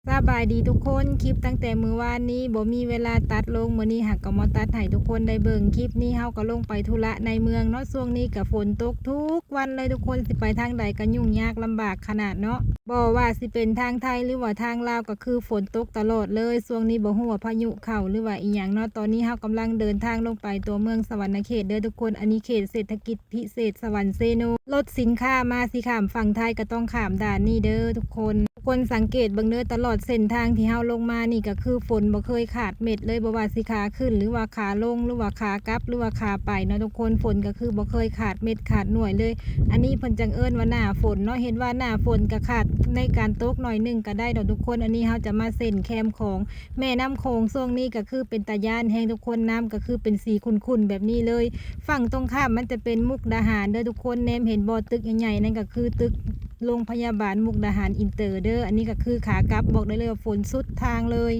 ສະບາຍດີທຸກຄົນ, ຄລິບຕັ້ງແຕ່ມື້ວານນີ້ບໍ່ມີເວລາຕັດລົງ, ມື້ນີ້ຫາກກໍມາຕັດໃຫ້ທຸກຄົນໄດ້ເບິ່ງ. ຄລິບນີ້ເຮົາກໍລົງໄປທຸລະໃນເມືອງເນາະ, ຊ່ວງນີ້ກໍຝົນຕົກທຸກວັນເລີຍທຸກຄົນ, ຊິໄປທາງໃດກໍຫຍຸ້ງຍາກລຳບາກຂະໜາດເນາະ. ບໍ່ວ່າຊິເປັນທາງໄທ ຫຼືວ່າທາງລາວ ກໍຄືຝົນຕົກຕະຫຼອດເລີຍ. ຊ່ວງນີ້ບໍ່ຮູ້ວ່າພາຍຸເຂົ້າ ຫຼືວ່າອີ່ຫຍັງເນາະ. ຕອນນີ້ເຮົາກຳລັງເດີນທາງລົງໄປຕົວເມືອງສະຫວັນນະເຂດເດີທຸກຄົນ, ອັນນີ້ເຂດເສດຖະກິດ ພິເສດສະຫວັນເຊໂນ. ລົດສິນຄ້າມາຊິຂ້າມຝັ່ງໄທກໍຕ້ອງຂ້າມດ່ານນີ້ເດີທຸກຄົນ. ທຸກຄົນສັງເກດເບິ່ງເດີ, ຕະຫຼອດເສັ້ນທາງທີ່ເຮົາລົງມານີ້ກໍຄືຝົນບໍ່ເຄີຍຂາດເມັດເລີຍ, ບໍ່ວ່າຊິຂາຂຶ້ນ ຫຼືວ່າຂາລົງ ຫຼືວ່າຂາກັບ ຫຼືວ່າຂາໄປເນາະທຸກຄົນ, ຝົນກໍຄືບໍ່ເຄີຍຂາດເມັດຂາດໜ່ວຍເລີຍ. ອັນນີ້ເພິ່ນຈັ່ງເອີ້ນວ່າໜ້າຝົນເນາະ, ເຫັນວ່າໜ້າຝົນກໍຂາດໃນການຕົກໜ້ອຍໜຶ່ງກໍໄດ້ດອກທຸກຄົນ. ອັນນີ້ເຮົາຈະມາເສັ້ນແຄມຂອງ ແມ່ນ້ຳໂຂງຊ່ວງນີ້ກໍຄືເປັນຕາຢ້ານແຮງທຸກຄົນ, ນ້ຳກໍຄືເປັນສີຂຸ້ນໆແບບນີ້ເລີຍ. ຝັ່ງຕົງຂ້າມມັນຈະເປັນມຸກດາຫານເດີທຸກຄົນ, ແນມເຫັນບໍ່ ຕຶກໃຫຍ່ໆນັ້ນກໍຄືຕຶກໂລງພະຍາບານມຸກດາຫານອິນເຕີເດີ. ອັນນີ້ກໍຄືຂາກັບ, ບອກໄດ້ເລີຍວ່າຝົນສຸດທາງເລີຍ.